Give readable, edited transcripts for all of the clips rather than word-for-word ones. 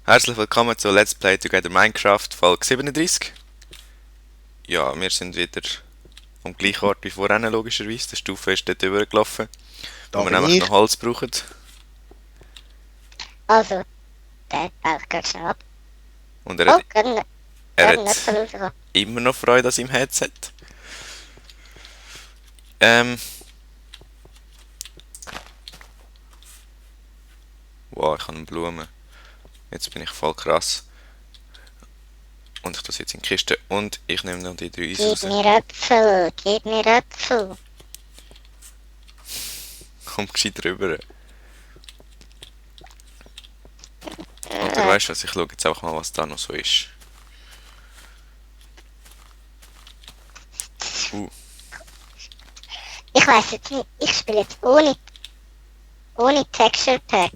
Herzlich willkommen zu Let's Play Together Minecraft Folge 37. Ja, wir sind wieder am gleichen Ort wie vorhin, logischerweise. Die Stufe ist dort übergelaufen, wo Da wir bin nämlich ich. noch Holz brauchen. Also, der baut gerade schnell ab. Und er Oh, hat, gerade er ein Äpfel hat rausgekommen. immer noch Freude an seinem Headset. Wow, ich habe eine Blume. Jetzt bin ich voll krass. Und ich tue sie jetzt in die Kiste und ich nehme noch die 3 Eisen Gib raus. mir Äpfel, gib mir Äpfel. Komm gescheit rüber. Oder weißt du was, ich schaue jetzt einfach mal, was da noch so ist. Ich weiß jetzt nicht, ich spiele jetzt ohne Texture Pack.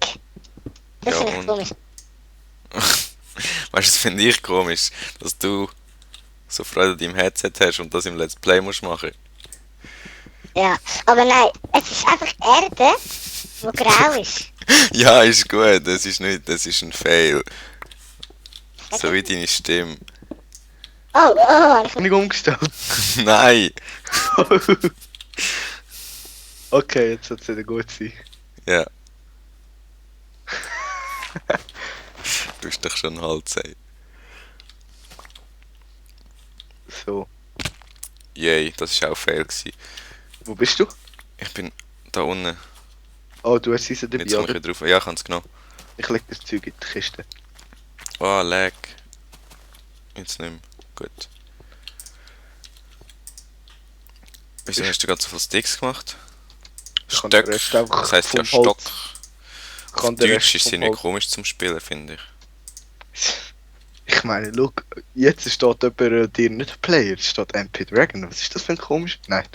Das Ja, finde ich und- komisch. Weißt du, das finde ich komisch, dass du so Freude an deinem Headset hast und das im Let's Play musst machen. Ja, aber nein, es ist einfach Erde, wo grau ist. Ja, ist gut, das ist nicht, das ist ein Fail. So wie deine Stimme. Oh, ich Nicht umgestellt. Nein! Okay, jetzt wird es wieder gut sein. Ja. Du bist doch schon Holz, ey. So, Yay, das war auch ein Fail gewesen. wo bist du? Ich bin da unten. Oh, du hast diese dabei, Jetzt komme ich oder? wieder drauf. Ja, ich habe es genommen. Ich leg das Zeug in die Kiste. Oh, lag. Jetzt nicht mehr. Gut. Wieso hast du gerade so viele Sticks gemacht? Ich kann den Stöck. Rest einfach Das heisst ja vom Stock. Holz. Ich Auf kann den Deutsch Rest ist sie vom nicht Holz. komisch zum Spielen, finde ich. Ich meine, look, jetzt steht jemand dir nicht Player, es steht MP Dragon. Was ist das für ein komisch? Nein,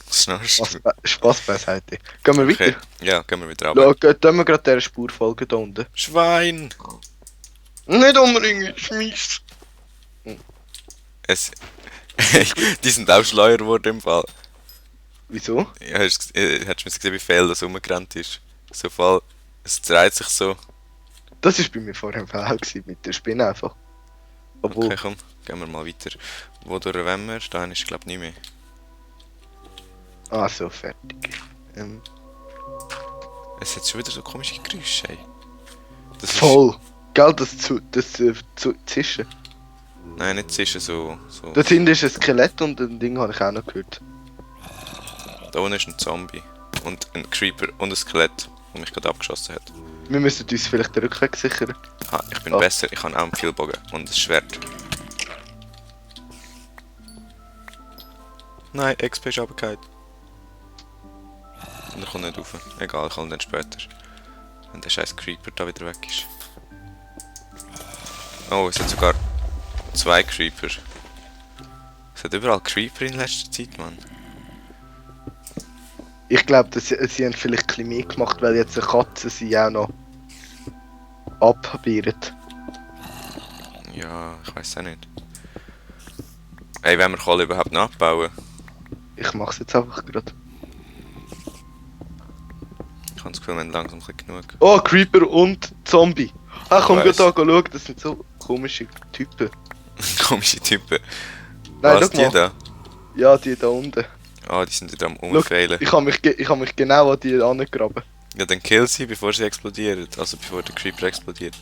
Was schnarchst du? Spaß beiseite. Gehen wir Okay, weiter. ja, gehen wir wieder runter. Schau, tun wir gerade dieser Spur folgen da unten. Schwein! Nicht umringen, schmiss! Es... Die sind auch schleuer geworden im Fall. Wieso? Ja, hättest du gesehen, wie viel das rumgerannt ist? So Fall, es dreht sich so. Das war bei mir vorher im Fall auch gewesen, mit der Spinne einfach. Obwohl, Okay, komm, gehen wir mal weiter. Wodurch wollen wir? Da ist glaube ich nicht mehr. ah so, fertig. Es hat schon wieder so komische Geräusche, ey. Das Voll! Gell, das Zischen. Ist, nein, nicht zwischen so... Da hinten ist ein Skelett und ein Ding habe ich auch noch gehört. Da unten ist ein Zombie. Und ein Creeper und ein Skelett, das mich gerade abgeschossen hat. Wir müssen uns vielleicht den Rückweg sichern. Ich bin Ah. besser, ich habe auch einen Pfeilbogen und ein Schwert. Nein, XP ist runtergefallen. Und er kommt nicht rauf. Egal, ich hole ihn dann später. Wenn der scheiß Creeper da wieder weg ist. Oh, es hat sogar 2 Creeper. Es hat überall Creeper in letzter Zeit, Mann. Ich glaube, sie haben vielleicht ein bisschen mehr gemacht, weil jetzt eine Katze sie auch noch abbieren. Ja, ich weiß auch nicht. Ey, wenn wir Kohle überhaupt noch abbauen? Ich mach's jetzt einfach gerade. Ich habe das Gefühl, wir haben langsam ein bisschen genug. Oh, Creeper und Zombie. Ah, komm Ich gerade weiss. da schauen, das sind so komische Typen. Komische Typen. Nein, Was, schau die mal. da? Ja, die da unten. Ah, die sind wieder am Schau, Umfehlen. ich habe mich genau an die angegraben. Ja, dann kill sie, bevor sie explodieren. Also bevor der Creeper explodiert.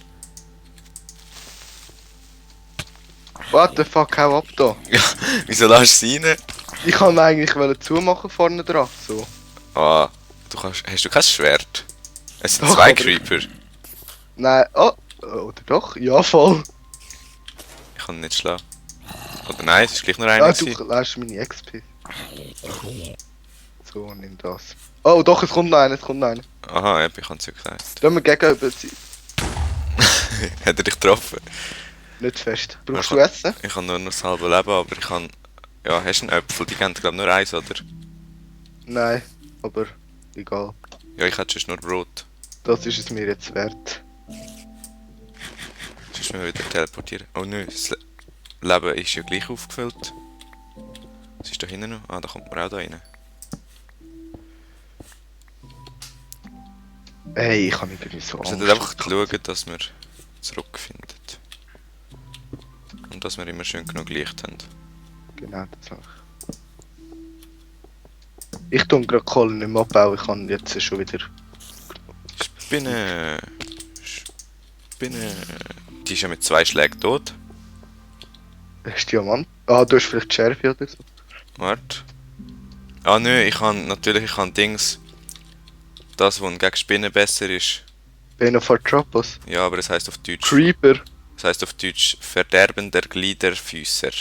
What the fuck, hau ab da. Ja, wieso lässt du sie rein? Ich kann eigentlich zumachen vorne dran. So. Ah, hast du kein Schwert? Es sind Doch, 2 aber- Creeper. Nein, oh, oder doch? Ja, voll. Ich kann ihn nicht schlagen. Oder nein, es ist gleich nur Ja, einer du gewesen. lässt meine XP. So, nimm das. Oh, doch, es kommt noch einer, es kommt noch einer. Aha, ich kann es ja gesagt. Tun wir gegenüber sie. Hat er dich getroffen? Nicht fest. Brauchst Ja, du Essen? Ich habe nur noch das halbe Leben, aber ich kann... Ja, hast du einen Äpfel? Die geben glaube nur eins, oder? Nein, aber egal. Ja, ich hätte sonst nur Brot. Das ist es mir jetzt wert. Sonst müssen wir wieder teleportieren. Oh nein, Leben ist ja gleich aufgefüllt. Was ist da hinten noch? Ah, da kommt man auch da rein. Ey, ich kann irgendwie so Wir Angst. sollten einfach schauen, dass wir zurückfindet. Und dass wir immer schön genug Licht haben. Genau, das mache ich. Ich tue gerade Kohlen nicht mehr abbauen, ich kann jetzt schon wieder... Spinne. Spinne. Die ist ja mit 2 Schlägen tot. Hast du Diamant? Ah, du hast vielleicht Schärfe oder so. Warte. Ah nö, ich kann Dings. Das, was gegen Spinnen besser ist. Benofartropos. Ja, aber es heißt auf Deutsch. Creeper. Das heißt auf Deutsch verderbender Gliederfüßer.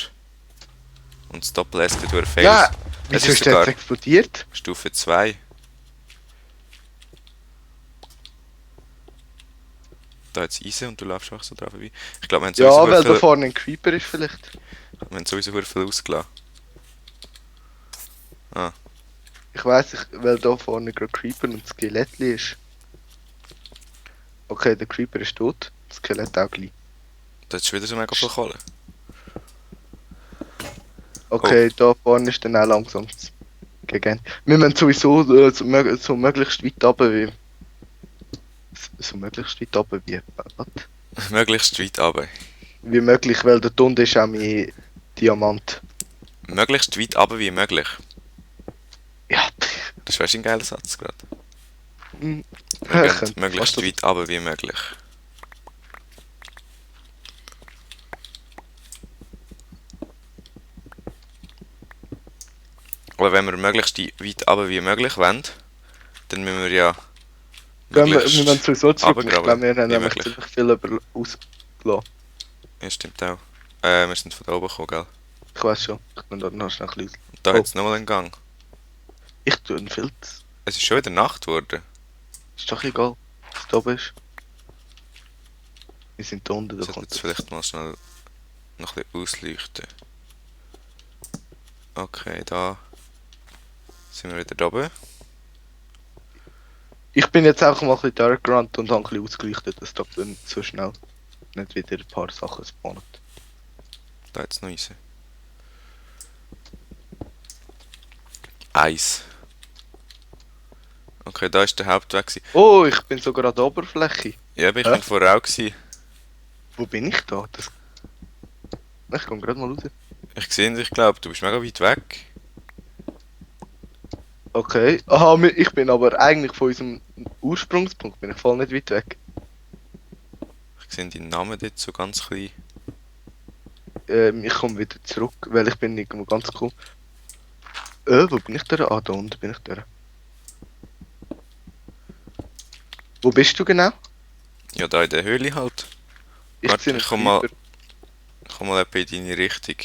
Und das Doppel-S tut durch Fails. Ja! Es Wieso ist ist der sogar jetzt explodiert? Stufe 2. Da jetzt Eisen und du läufst einfach so drauf vorbei. Ich glaube, wir haben Ja, weil da viel, vorne ein Creeper ist vielleicht. wir haben sowieso viel ausgelassen. Ah, Ich weiss, weil da vorne gerade Creeper und Skelettli ist. Okay, der Creeper ist tot. Das Skelett auch gleich. da ist wieder so mega viel Kohle. Okay, da vorne ist dann auch langsam das gegen. Wir müssen sowieso so möglichst weit runter wie. So möglichst weit runter wie. Was? Möglichst weit runter. Wie möglich, weil der Tunde ist auch mein Diamant. Möglichst weit runter wie möglich. Ja, Das wäre ein geiler Satz gerade. hm. Wir Ja, gehen möglichst fast weit runter wie möglich. Aber wenn wir möglichst weit runter wie möglich wollen, dann müssen wir ja Wir müssen sowieso zurück. Ich runtergraben, glaube, wir haben wie nämlich möglich. ziemlich viel ausgelassen. Ja, stimmt auch. Wir sind von da oben gekommen, gell? Ich weiß schon. Ich bin da noch schnell ein bisschen. Und da Oh. hat es nochmal einen Gang. Ich tue einen Filz. Es ist schon wieder Nacht geworden. Ist doch egal, was da oben ist. Wir sind da unten, da Ich sollte kommt jetzt vielleicht mal schnell noch ein bisschen ausleuchten. Okay, da sind wir wieder da oben. Ich bin jetzt auch mal ein bisschen dark gerannt und habe ein bisschen ausgeleuchtet, dass da dann so schnell nicht wieder ein paar Sachen spawnen. Da jetzt noch Eisen. Eis. Okay, da ist der Hauptweg gewesen. Oh, ich bin sogar an der Oberfläche. Ja, aber ich Hä? bin vorher auch gewesen. Wo bin ich da? Ich komme gerade mal raus. Ich sehe dich, ich glaube, du bist mega weit weg. Okay. Aha, ich bin aber eigentlich von unserem Ursprungspunkt bin ich voll nicht weit weg. Ich sehe deinen Namen dort so ganz klein. Ich komme wieder zurück, weil ich bin irgendwo ganz cool. Wo bin ich da? Ah, da unten bin ich da. Wo bist du genau? Ja, da in der Höhle halt. Ich Warte, sehe ich einen komm Creeper. Komm mal etwa in deine Richtung.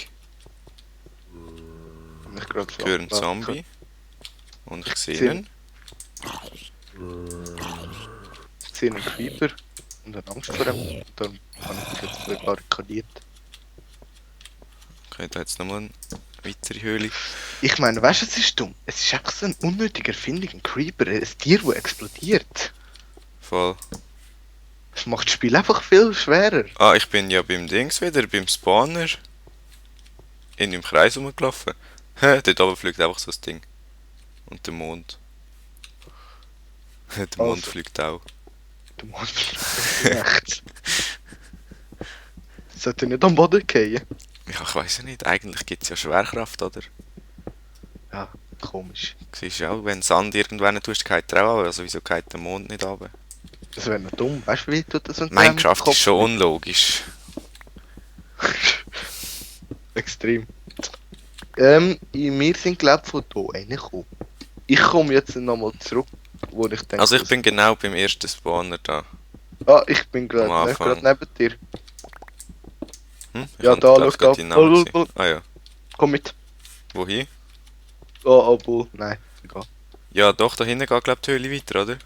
Ich gerade Ich höre einen so Zombie. Und ich sehe sehe ihn. Ich sehe einen Creeper und habe Angst vor ihm. Darum habe ich mich jetzt barrikadiert. Okay, da jetzt nochmal eine weitere Höhle. Ich meine, weißt du, es ist dumm. Es ist einfach so eine unnötige Erfindung, ein Creeper, ein Tier, das explodiert. Voll. Das macht das Spiel einfach viel schwerer. Ah, ich bin ja beim Dings wieder, beim Spawner. In dem Kreis rumgelaufen. Hä, dort oben fliegt einfach so das Ding. Und der Mond. Der Mond Also. fliegt auch. Du musst echt. Sollte nicht am Boden fallen? Ja, ich weiß ja nicht. Eigentlich gibt es ja Schwerkraft, oder? Ja, komisch. Siehst du auch, wenn Sand irgendwann tust, geht er auch runter. Also wieso geht der Mond nicht runter? Das wäre noch dumm. Weißt du, wie tut das? Minecraft ist schon unlogisch. Extrem. Wir sind glaube ich von hier reingekommen. Ich komme jetzt nochmal zurück, wo ich denke... Also ich bin genau beim ersten Spawner da. Ah, ich bin Am gerade Anfang. neben dir. Hm? Ich Ja, hab da, glaub, schau grad da. deinen Namen Oh, gesehen. oh. Ah ja. Komm mit. Wohin? Oh, Bull. Nein, egal. Ja, doch, da hinten geht glaube ich die Höhle weiter, oder?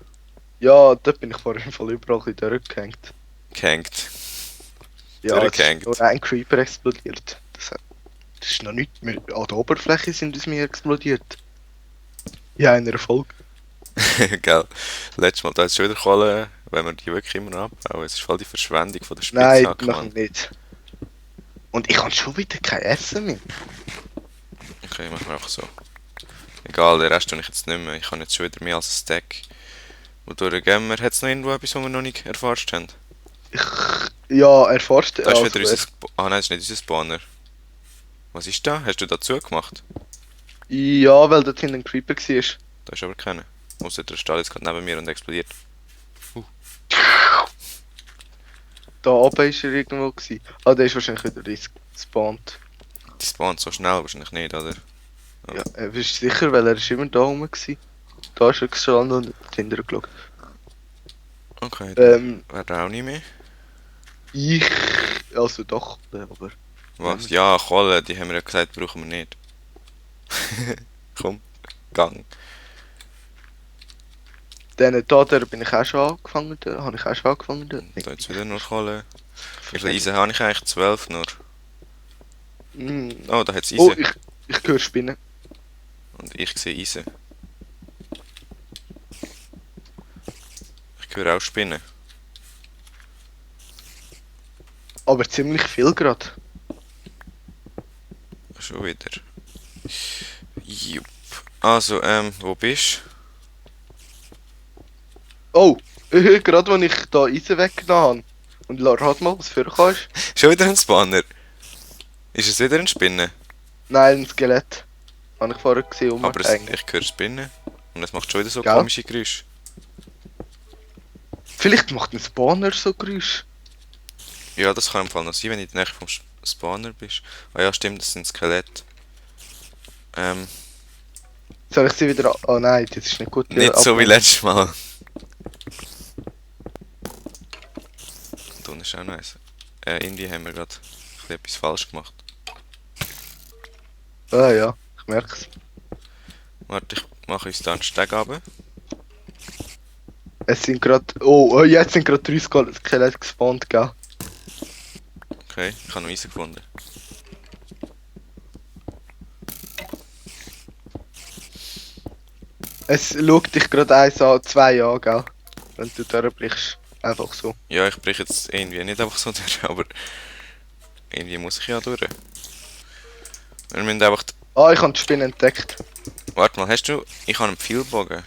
Ja, dort bin ich vorhin im Fall überall ein bisschen durchgehängt. Gehängt. Ja, es Durchgehängt. ist nur ein Creeper explodiert. Das ist noch nicht... An der Oberfläche sind es mir explodiert. Ja, in einer Folge. Gell. Letztes Mal, da ist schon wieder Kohle, wenn wir die wirklich immer noch abbauen. Es ist voll die Verschwendung von der Nein, Spitzhacke, noch Mann. nicht. Und ich habe schon wieder kein Essen mehr. Okay, machen wir einfach so. Egal, den Rest tue ich jetzt nicht mehr. Ich habe jetzt schon wieder mehr als ein Stack. Wodurch gehen wir? Hat es noch irgendwo etwas, was wir noch nicht erforscht haben? Ja, erforscht. Da ist Also, wieder unser Ah nein, das ist nicht unser Spawner. Was ist da? Hast du da zugemacht? ja, weil dort hinten ein Creeper war. Da ist aber keiner. Ausser der Stall jetzt gerade neben mir und explodiert. Da oben war er irgendwo. Ah, der ist wahrscheinlich wieder respawned. Die spawnt so schnell wahrscheinlich nicht, oder? Ja, bist du sicher, weil er ist immer da rum war. Da ist er gestanden und hat hinterher geschaut. Okay, Ähm, wäre da auch nicht mehr. ich... Also doch, aber... Was? Ja, Kohle, die haben wir ja gesagt, brauchen wir nicht. Komm, gang. Dann da bin ich auch schon angefangen. Da habe ich auch schon angefangen. Da jetzt wieder nur Kohle. Wie viel Eisen habe ich eigentlich? 12 nur. Mm. Oh, da hat es Oh, Eisen. ich höre Spinnen. Und ich sehe Eisen. Ich höre auch Spinnen. Aber ziemlich viel gerade. Schon wieder. Jupp. Also, wo bist Oh, gerade als ich da Eisen weggenommen habe. Und rat mal, was für kannst. du? Schon wieder ein Spawner? Ist es wieder ein Spinne? Nein, ein Skelett. Habe ich vorher gesehen, Aber eigentlich. ich höre Spinnen. Und es macht schon wieder so Gell? komische Geräusche. Vielleicht macht ein Spawner so Geräusch. Ja, das kann im Fall noch sein, wenn du in der Nähe vom Spawner bist. Ah ja, stimmt, das sind Skelette. Soll ich sie wieder... Oh nein, das ist nicht gut. Nicht so wie letztes Mal. Und unten ist auch noch eins. Irgendwie haben wir gerade etwas falsch gemacht. Ah ja, ich merk's. Warte, ich mache uns da einen Steg runter. Es sind gerade... Oh, jetzt sind gerade 3 Skelette gespawnt, gell? Okay, ich habe noch Eisen gefunden. Es schaut dich gerade 1 an, 2 an, gell? Wenn du durchblickst. Einfach so. Ja, ich breche jetzt irgendwie nicht einfach so durch, aber irgendwie muss ich ja durch. Wir müssen einfach... Ah, ich habe die Spinne entdeckt. Warte mal, hast du... Ich habe einen Pfeilbogen.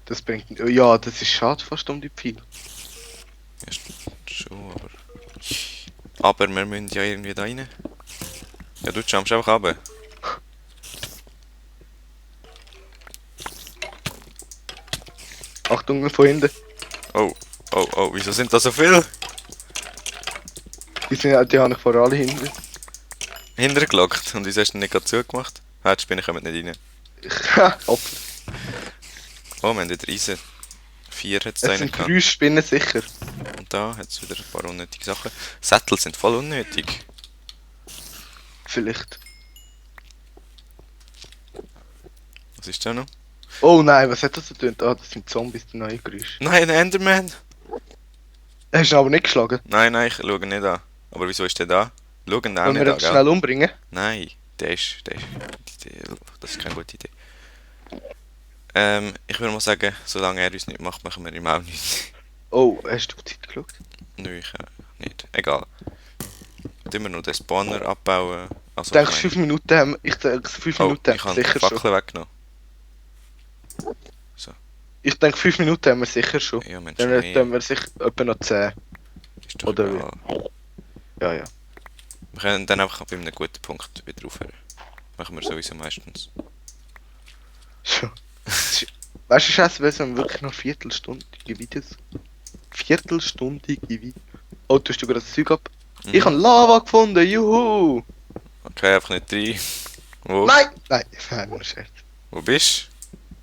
Das bringt... Ja, das ist schade fast um die Pfeil. Ja, schon, aber... Aber wir müssen ja irgendwie da rein. Ja, du jumpst einfach runter. Achtung, von hinten. Oh, oh, oh, wieso sind da so viele? Die habe ich vor alle hinten. Hintergelockt. Und wieso hast du nicht gerade zugemacht? Ah, die Spinnen kommen nicht rein. Hopp. Oh, wir haben wieder Eisen. 4 hat es da Es rein sind gehabt. 3 Spinnen sicher. Und da hat es wieder ein paar unnötige Sachen. Sättel sind voll unnötig. Vielleicht. Was ist da noch? Oh nein, was hat das getan? Ah, das sind Zombies, die neue Geräusche. Nein, ein Enderman! Hast du ihn aber nicht geschlagen? Nein, nein, ich schaue nicht an. Aber wieso ist der da? Schauen den auch Wollen wir nicht ihn an, gell? schnell umbringen? Nein, das ist keine gute Idee. Ich würde mal sagen, solange er uns nicht macht, machen wir ihm auch nichts. Oh, hast du die Zeit geschaut? Nö, ich nicht. Egal. Tun wir noch den Spawner abbauen. Also, Ich denke, ich 5 Minuten haben wir... Ich denke, 5 oh, Minuten ich haben habe wir die sicher schon. Fackel weggenommen. Ich denke, 5 Minuten haben wir sicher schon. Ja, Mensch, Dann nee, haben wir sicher etwa noch 10. ist doch oder egal. Ja, ja. Wir können dann einfach bei einem guten Punkt wieder aufhören. Machen wir sowieso meistens. Schon. Weißt du, Scheiße, wir haben wirklich noch viertelstundige Videos. Viertelstundige Videos. Oh, tust du gerade das Zeug ab? Ich habe Lava gefunden, juhu! Okay, einfach nicht rein. Wo? Nein! Nein, nein, nur Scherz. Wo bist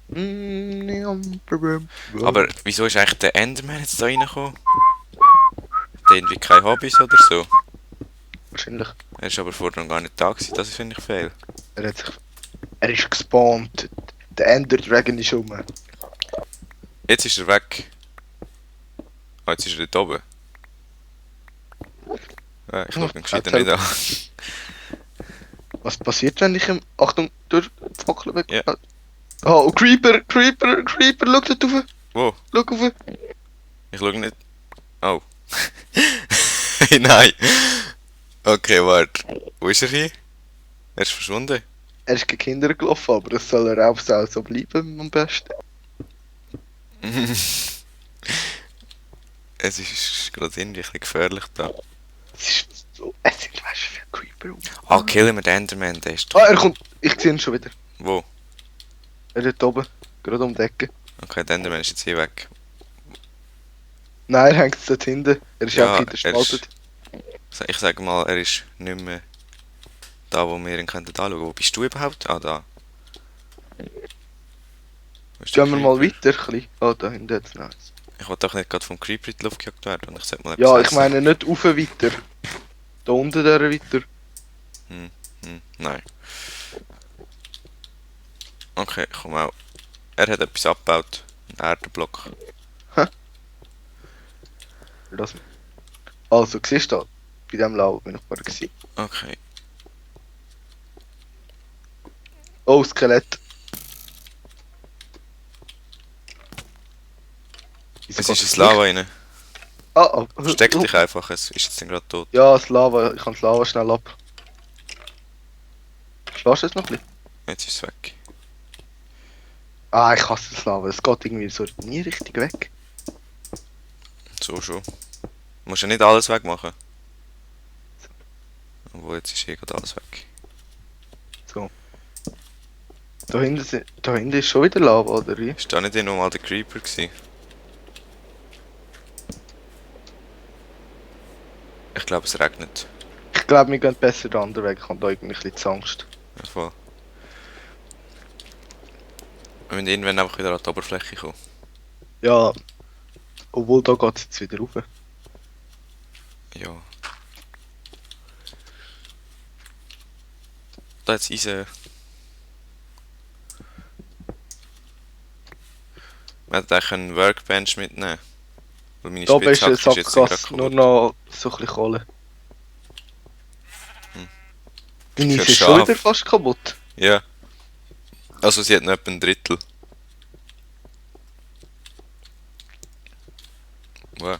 Mm, du? Aber wieso ist eigentlich der Enderman jetzt da reingekommen? Hat der irgendwie keine Hobbys oder so? Wahrscheinlich. Er ist aber vorher noch gar nicht da gewesen, das finde ich fehl. Er hat sich... Er ist gespawnt. Der Ender Dragon ist rum. Jetzt ist er weg. Ah, jetzt ist er dort oben. Ich schaue ihn gescheiter nicht an. Was passiert, wenn ich ihm... Achtung, durch die Fackel weg... Ja. Oh, Creeper, Creeper, Creeper, schau dort rauf. Wo? Schau rauf. Ich schaue nicht. Oh. Nein. Okay, warte. Wo ist er hin? Er ist verschwunden. Er ist gegen Kinder gelaufen, aber das soll er auch so bleiben am besten. Es ist gerade irgendwie ein bisschen gefährlich da. Es ist so. Es sind weißt du viele Creeper. Ah, killen wir den Enderman, der ist doch... Ah, er kommt. Ich sehe ihn schon wieder. Wo? Er ist oben. Gerade um die Ecke. Okay, der Enderman ist jetzt hier weg. Nein, er hängt dort hinten. Er ist Ja, einfach hinterspaltet. Ich sage mal, er ist nicht mehr da, wo wir ihn könnten anschauen. Wo bist du überhaupt? Ah, da. Wo ist der Gehen wir mal Creeper? weiter. Ein bisschen. Oh, da hinten hat es noch eins. Ich wollte doch nicht gerade vom Creeper in die Luft gejagt werden. Und ich sollte mal Ja, etwas ich meine nicht rauf weiter. Da unten der weiter. Nein. Okay, komm auch. Er hat etwas abgebaut. Ein Erdenblock. Lass mich. Also, siehst du da? Bei dem Lauf bin ich vorher gewesen. Okay. Oh, Skelett. Wieso Es geht ist das ein Lava nicht? rein. Ah, ah. Versteck dich einfach, es ist jetzt gerade tot. Ja, das Lava. Ich kann das Lava schnell ab. Schlägst du es noch ein bisschen? Jetzt ist es weg. Ah, ich hasse das Lava. Es geht irgendwie so nie richtig weg. So schon. Du musst ja nicht alles wegmachen. Obwohl, jetzt ist hier gerade alles weg. So. Da hinten ist schon wieder Lava, oder wie? Ist da nicht nochmal der Creeper gewesen? Ich glaube, es regnet. Ich glaube, wir gehen besser den anderen Weg. Ich habe da irgendwie ein bisschen Angst. Ja, voll. Wir müssen irgendwann einfach wieder an die Oberfläche kommen. Ja. Obwohl, da geht es jetzt wieder rauf. Ja. Da jetzt Eisen. Wir hätten eigentlich einen Workbench mitnehmen. Weil meine Da oben ist eine Spitzhacke ist jetzt nicht Sackgasse. gerade Nur cool. noch so ein bisschen Kohle. Hm. Meine Für Eis ist schon Schaf. wieder fast kaputt. Ja. Also sie hat noch etwa ein Drittel. Wow.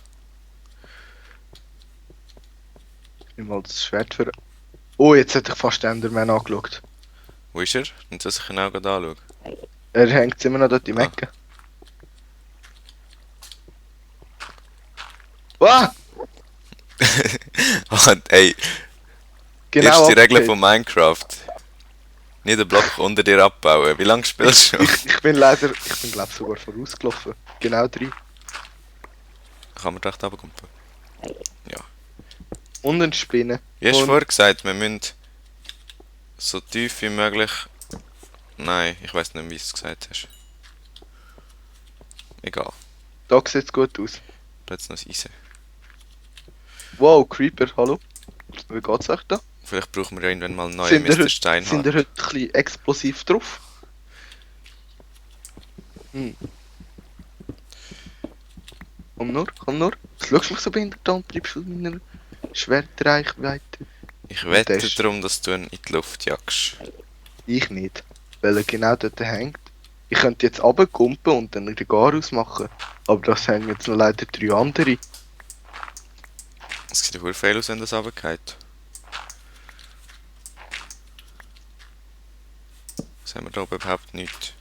Ich nehme mal das Schwert für... Oh, jetzt hätte ich fast den Enderman angeschaut. Wo ist er? Nicht, dass ich ihn auch gerade anschaue. Er hängt immer noch dort im Ah. Ecke. Ah! Ah, ey, Genau. erste Regel abgedreht. von Minecraft. Nicht den Block unter dir abbauen. Wie lange spielst du schon? Ich bin leider... Ich bin glaube sogar vorausgelaufen. Genau 3. Kann man recht runterkumpen. Und eine Spinne. Wie hast du Und- vorher gesagt, wir müssen so tief wie möglich... Nein, ich weiß nicht, wie du es gesagt hast. Egal, Da sieht es gut aus. da jetzt noch das Eisen. Wow, Creeper, hallo. Wie geht's euch da? Vielleicht brauchen wir ja irgendwann mal einen neuen Sind ihr Mr. Sind Steinhardt. ihr heute ein bisschen explosiv drauf? Hm. Komm nur, komm nur. Was schaust du mich so behindert an und treibst aus meiner Schwertreichweite? Ich wette Das ist- darum, dass du ihn in die Luft jagst. Ich nicht. Weil er genau dort hängt. Ich könnte jetzt runterkumpen und dann den Garaus machen. Aber das hängen jetzt noch leider 3 andere. Es sieht ja fehl aus, wenn das runtergeht. Was haben wir da oben überhaupt nicht?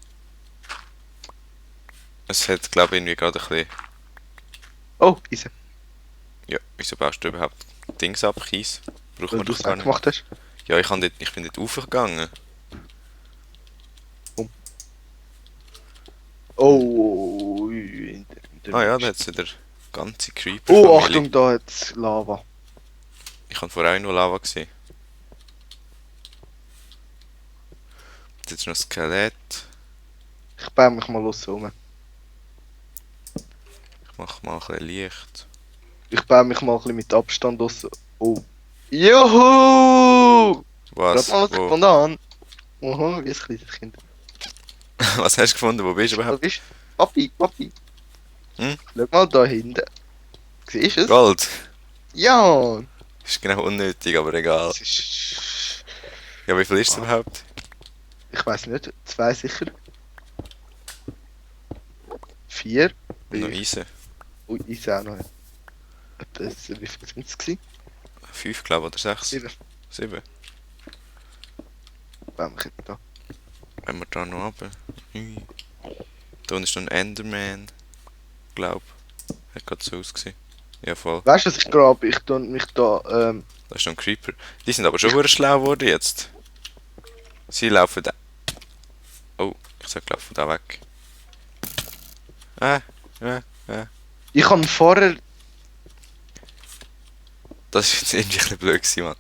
Es hat, glaube ich, irgendwie gerade ein bisschen... Oh, Eisen. Ja, wieso baust du überhaupt Dings ab, Kies? Brauchen Weil wir du doch es gar auch nicht. gemacht hast. Ja, ich bin dort raufgegangen. Oh, Ah ja, da hat es wieder ganze Creeper. Oh, Achtung, da hat's Lava. Ich habe vorher auch noch Lava gesehen. Jetzt ist noch ein Skelett. Ich baue mich mal los rum. Ich mache mal ein bisschen Licht. Ich baue mich mal ein bisschen mit Abstand los. Oh. Juhu! Was? Gerade mal Wo? gefunden an. Oho, wie ein kleines Kind. Was hast du gefunden? Wo bist du Was überhaupt? ist? Papi, Papi. Hm? Schau mal da hinten. Siehst du es? Gold! Ja! Ist genau unnötig, aber egal. Das ist... Ja, wie viel ist es überhaupt? Ich weiß nicht, 2 sicher. 4. Und noch Eisen. Oh, Eisen auch noch. Das, wie viel sind es gewesen? 5, glaube ich, oder 6? 7. 7. Bauen wir da. Wenn wir da noch runter. Ui. Da unten ist noch ein Enderman. Glaub. Hat gerade so ausgesehen. Ja, voll. Weißt du, was ich glaube? Ich tu mich da, Da ist noch ein Creeper. Die sind aber schon sehr schlau geworden jetzt. Sie laufen da. Oh, ich sag, laufen da weg. ich habe vorher, Das ist jetzt irgendwie ein bisschen blöd gewesen, Mann.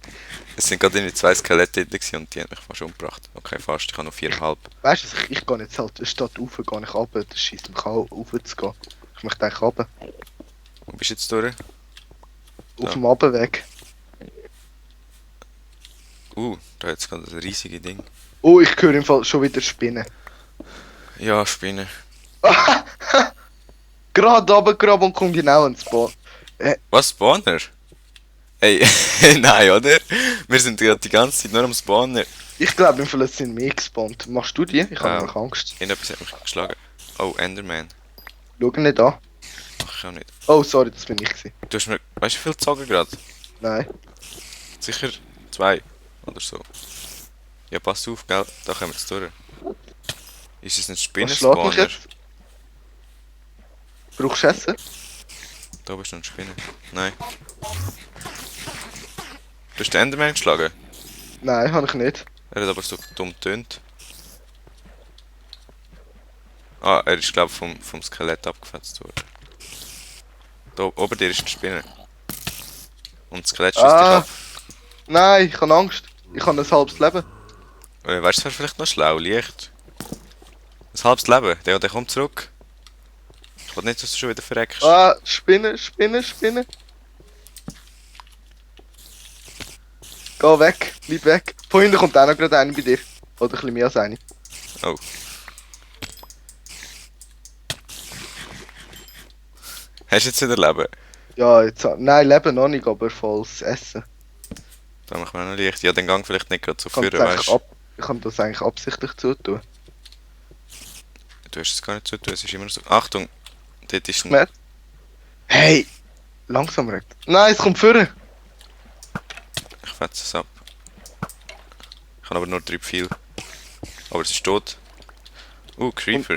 Es sind gerade irgendwie 2 Skelette drin gewesen und die haben mich fast umgebracht. Okay, fast. Ich habe noch 4,5. weißt du, ich gehe jetzt halt statt rauf, gehe ich runter. Das schießt mich auch rauf zu gehen. Ich möchte eigentlich runter. Wo bist du jetzt durch? Auf Ja. dem Abendweg. Da hat es gerade ein riesiges Ding. Oh, ich höre im Fall schon wieder Spinnen. Ja, Spinne. Gerade runtergraben und komme genau ins Spawn. Was, Spawner? Ey, nein, oder? Wir sind gerade die ganze Zeit nur am Spawner. Ich glaube, im Fall es sind mehr gespawnt. Machst du die? Ich habe nämlich Angst. Irgendetwas hat mich geschlagen. Oh, Enderman. Schau nicht an. Ach, ich auch nicht. Oh, sorry, das bin ich gewesen. Du hast mir, weißt du, wie viel gezogen gerade? Nein. Sicher 2 oder so. Ja, pass auf, gell? Da kommen wir jetzt durch. Ist es ein Was schlägt mich Spinnenspawner? jetzt? Brauchst du Essen? Da bist du ein Spinne. Nein. Du hast den Enderman geschlagen? Nein, habe ich nicht. Er hat aber so dumm tönt. Ah, er ist glaube ich vom Skelett abgefetzt worden. Da oben dir ist ein Spinne. Und das Skelett schießt dich ab. Nein, ich habe Angst. Ich habe ein halbes Leben. Weißt du, es wäre vielleicht noch schlau, leicht. Ein halbes Leben, der kommt zurück. Ich will nicht, dass du schon wieder verreckst. Spinne. Geh weg, bleib weg. Von hinten kommt auch noch gerade einer bei dir. Oder ein bisschen mehr als eine. Oh. Hast du jetzt wieder Leben? Ja, jetzt. Nein, Leben noch nicht, aber volles Essen. Da machen wir noch leicht. Ja, den Gang vielleicht nicht gerade so Ich kann führen, das eigentlich weißt du? ich kann das eigentlich absichtlich zutun. Du hast es gar nicht so tun, es ist immer so. Achtung! Dort ist ein. Mehr? Hey! Langsam recht. Nein, es kommt vorne! Ich fetze es ab. Ich habe aber nur 3 Pfeile. Aber es ist tot. Creeper.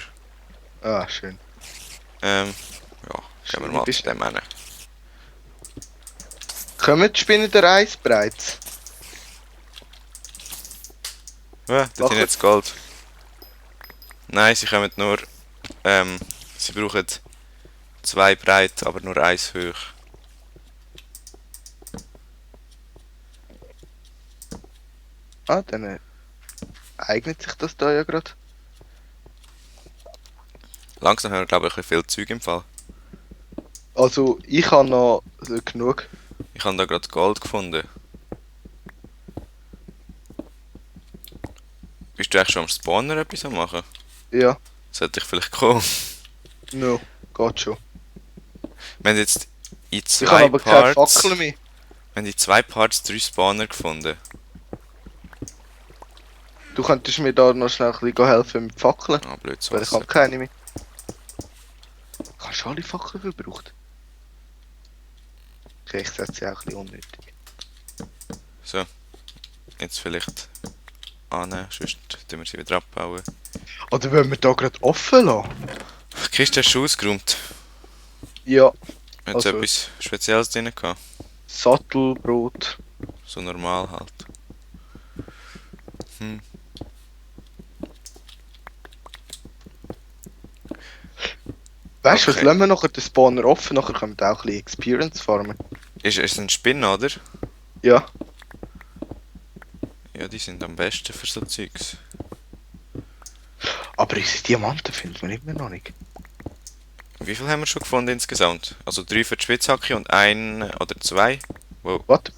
Schön. Ja, gehen wir Schöne mal zu Bist- dem hin. Kommen die Spinnen der Eis bereits? Ja, dort Machen- sind jetzt Gold. Nein, sie kommen nur. Sie brauchen 2 breit, aber nur 1 hoch. Dann eignet sich das da ja gerade. Langsam haben wir, glaube ich, ein bisschen viel Zeug im Fall. Also, ich habe noch genug. Ich habe da gerade Gold gefunden. Bist du eigentlich schon am Spawner etwas am machen? Ja, Sollte ich vielleicht kommen? no, geht schon. Wir haben jetzt in Ich habe 2 aber keine Parts. Fackel mehr. Wir haben in 2 Parts 3 Spawner gefunden. Du könntest mir da noch schnell ein bisschen helfen mit Fackeln. Ah, blöd Weil ich habe keine mehr. Hast du alle Fackeln verbraucht? Okay, ich setze sie auch ein bisschen unnötig. So. Jetzt vielleicht annehmen, sonst tun wir sie wieder abbauen. Oder wollen wir da gerade offen lassen? Die Kiste hast du ausgeräumt. Ja, Hat Also- etwas Spezielles drin gehabt? Sattelbrot. So normal halt. Weißt du, was Okay. lassen wir nachher den Spawner offen? Nachher können wir auch ein bisschen Experience farmen. Ist es ein Spinne, oder? Ja. Ja, die sind am besten für so Zeugs. Aber unsere Diamanten finden wir immer noch nicht. Wie viel haben wir schon gefunden insgesamt? Also 3 für die Spitzhacke und 1 oder 2? Wow, Was? hat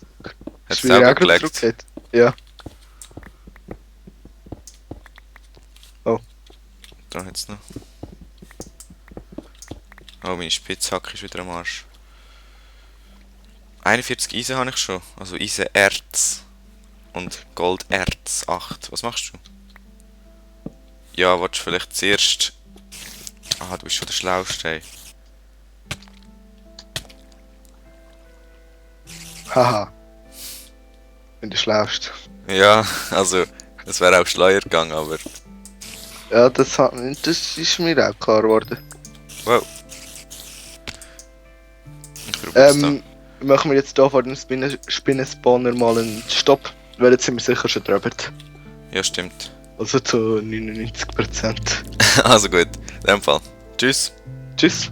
Hast es du wieder auch auch gerade gelegt? zurückgelegt? Ja. Da hat es noch. Oh, meine Spitzhacke ist wieder am Arsch. 41 Eisen habe ich schon. Also Eisenerz. Und Golderz 8. Was machst du? Ja, willst du vielleicht zuerst... Ah, du bist schon der Schlauste. Ey. Haha. Bin der Schlauste. Ja, also... Es wäre auch schleuer gegangen, aber... Ja, das ist mir auch klar geworden. Wow. Ich Robusta. Machen wir jetzt hier vor dem Spinnenspawner mal einen Stopp, weil jetzt sind wir sicher schon drüber. Ja, stimmt. Also zu 99%. Also gut, in dem Fall. Tschüss. Tschüss.